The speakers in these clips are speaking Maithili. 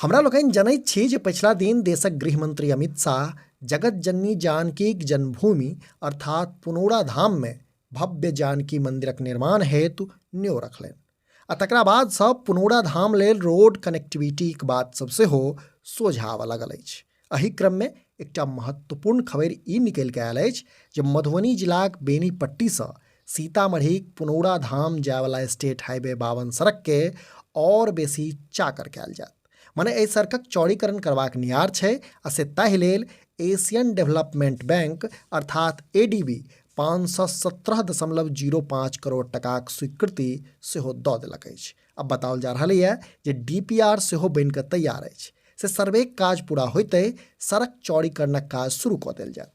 हमरा लोकनि जनैत छी जे पछिला दिन देशक गृह मंत्री अमित शाह जगत जननी जानकीक जन्मभूमि अर्थात पुनौरा धाममे भव्य जानकी मंदिरक निर्माण हेतु न्यो रखलनि आ तकरा बादसँ पुनौरा धाम लेल रोड कनेक्टिविटीक बात सब सेहो सोझा आबऽ लागल अछि। एहि क्रममे एकटा महत्वपूर्ण खबरि ई निकलि कऽ आयल अछि जे मधुबनी जिलाक बेनीपट्टीसँ सीतामढ़ीक पुनौरा धाम जायवला स्टेट हाईवे 52 सड़कके आओर बेसी चाकर कयल जायत। मने एहि सड़कक चौड़ीकरण करबाक नियार छै आ से ताहि लेल एशियन डेवलपमेंट बैंक अर्थात एडीबी 517.05 करोड़ टकाक स्वीकृति सेहो दऽ देलक अछि। अब बताओल जा रहल यऽ जे डीपीआर सेहो बनि कऽ तैयार अछि, से सर्वेक काज पूरा होइते सड़क चौड़ीकरणक काज शुरू कऽ देल जायत।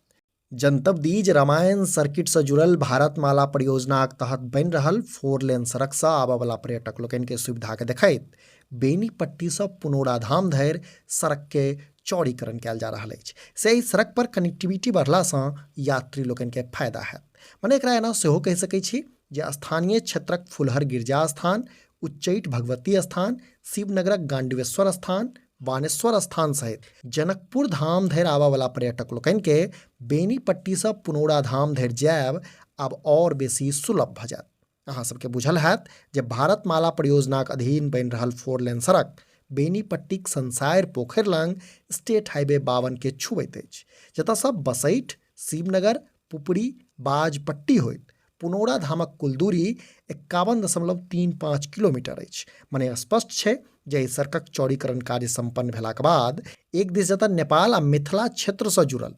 जनतब दी जे रामायण सर्किटसँ जुड़ल भारतमाला परियोजनाक तहत बनि रहल फोर लेन सड़कसँ आबयवला पर्यटक लोकनिके सुविधाके देखैत बेनीपट्टीसँ पुनौरा धाम धरि सड़कके चौड़ीकरण कयल जा रहल अछि। से एहि सड़क पर कनेक्टिविटी बढ़लासँ यात्री लोकनिके फायदा हैत। मने एकरा एना सेहो कहि सकैत छी जे स्थानीय क्षेत्रक फुलहर गिरजा स्थान, उच्चैठ भगवती स्थान, शिवनगरक गांडीवेश्वर स्थान, बानेश्वर स्थान सहित जनकपुर धाम धरि आबयवला पर्यटक लोकनिके बेनीपट्टीसँ पुनौरा धाम धरि जायब आब आओर बेसी सुलभ भऽ जायत। अहाँ सबके बुझल हैत जे भारतमाला परियोजनाक अधीन बनि रहल फोर लेन सड़क बेनीपट्टीक संसार पोखरि लग स्टेट हाईवे 52 के छुबैत अछि, जतयसँ बसैठ, शिवनगर, पुपरी, बाजपट्टी होइत पुनौरा धामक कुल दूरी 51.35 किलोमीटर अछि। मने स्पष्ट छै जे एहि सड़कक चौड़ीकरण कार्य सम्पन्न भेलाक बाद एक दिस जतऽ नेपाल आ मिथिला क्षेत्रसँ जुड़ल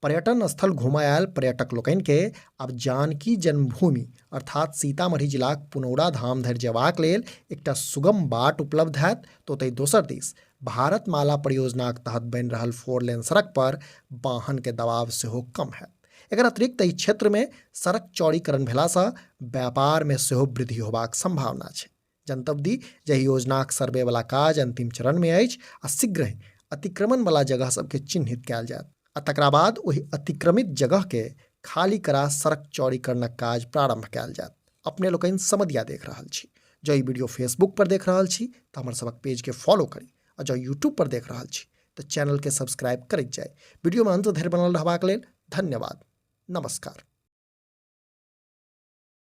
पर्यटन स्थल घूमय आयल पर्यटक लोकनिके आब जानकी जन्मभूमि अर्थात सीतामढ़ी जिलाक पुनौरा धाम धरि जेबाक लेल एकटा सुगम बाट उपलब्ध हैत, तऽ ओतहि दोसर दिस भारतमाला परियोजनाक तहत बनि रहल फोर लेन सड़क पर वाहनके दबाव सेहो कम हैत। एकर अतिरिक्त एहि क्षेत्रमे सड़क चौड़ीकरण भेलासँ व्यापारमे सेहो वृद्धि होबाक सम्भावना छै। जनतब दी जे एहि योजनाक सर्वे वाला काज अंतिम चरण में अछि आ शीघ्र ही अतिक्रमण वाला जगह सबके चिन्हित कयल जायत आ तकरा बाद ओहि अतिक्रमित जगह के खाली करा सड़क चौड़ीकरणक काज प्रारंभ कयल जायत। अपने लोकनि समदिया देख रहल छी। जँ ई वीडियो फेसबुक पर देख रहल छी तऽ हमर सबक पेज के फॉलो करी आ जँ यूट्यूब पर देख रहल छी तऽ चैनल के सब्सक्राइब करैत जाय। वीडियो में अंत धरि बनल रहबाक लेल धन्यवाद। नमस्कार।